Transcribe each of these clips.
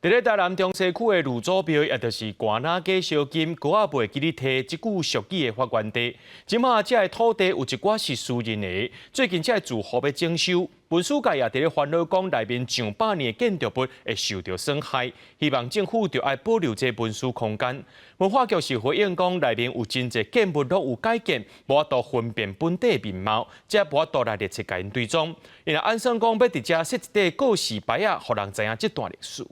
佇咧台南中西區的呂祖廟，也就是寒林假燒金，歌仔袂記得提這句俗語的發源地。這馬這个土地有一寡是私人的，最近這个住戶欲整修，文史界也佇咧煩惱講內面上百年的建築物會受著損害，希望政府著愛保留這個文史空間。文化局是回應講，內面有真濟建物攏有改建，無法度分辨本底面貌，才無法度來列冊共𪜶追蹤。𪜶也按算講，欲佇遮設一塊告示牌仔，予人知影這段歷史。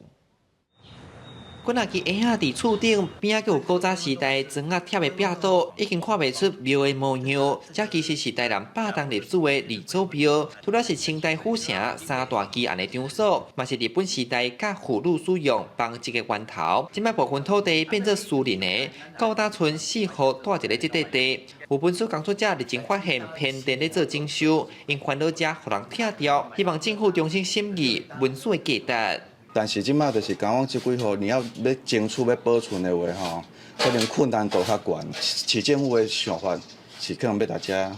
幾若支鞋仔佇厝頂邊仔，閣有古早時代磚仔貼的壁刀，已經看袂出廟的模樣。這其實是台南百冬歷史的呂祖廟，除了是清代府城三大奇案的場所，嘛是日本時代佮婦女使用紡織的源頭。這擺部分土地變做私人的，舊大村四戶蹛佇咧這塊地。有文史工作者日前發現偏殿咧做整修，𪜶煩惱遮予人拆掉，希望政府重新審議文史的價值。但是這馬就是講這幾戶，你要欲爭取欲保存的話吼，可能困難度較懸。市政府的想法是可能欲共遮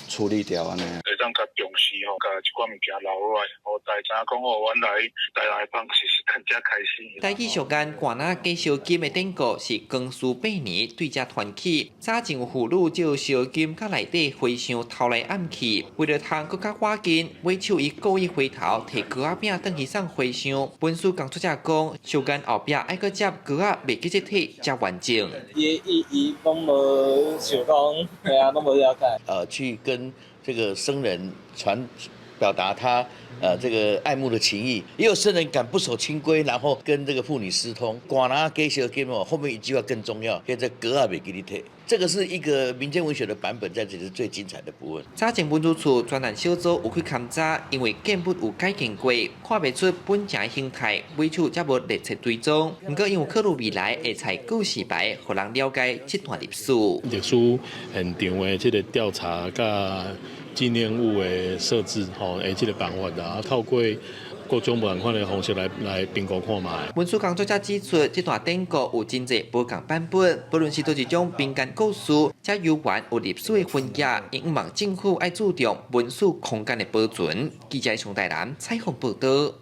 處理掉按呢。會當較重視吼，共這寡物件留落來，予大家知影講哦，原來台南的紡織是從遮開始。台語俗諺寒林假燒金的典故是光緒八年對遮傳起，早前有婦女借燒金佮內底和尚偷來暗去，為著通閣較倚近，尾手伊故意回頭提糕仔餅轉去送和尚。文史工作者講，俗諺後壁愛閣接糕仔袂記得提才完整。伊的意義攏無想講，嘿啊，攏無了解。去跟這個僧人傳表達他這個愛慕的情意，也有僧人敢不守清規，然後跟這個婦女私通。寒林假燒金哦，後面一句話更重要，叫做糕仔袂記得提。這個是一個民間文學的版本，在這裡是最精彩的部分。早前文史處專案小組有去勘查，因為建物有改建過，看袂出本前的形態，尾手才無列冊追蹤。毋過，𪜶有考慮未來會採告示牌，予人了解這段歷史。歷史現場的這個調查佮紀念物的設置，吼，的這個辦法啊，透過各種無仝款的方式來評估看覓。文史工作者指出，這段典故有真濟無仝版本，不論是佗一種民間故事，遮猶原有歷史的痕跡，𪜶望政府愛注重文史空間的保存。記者從台南採訪報導。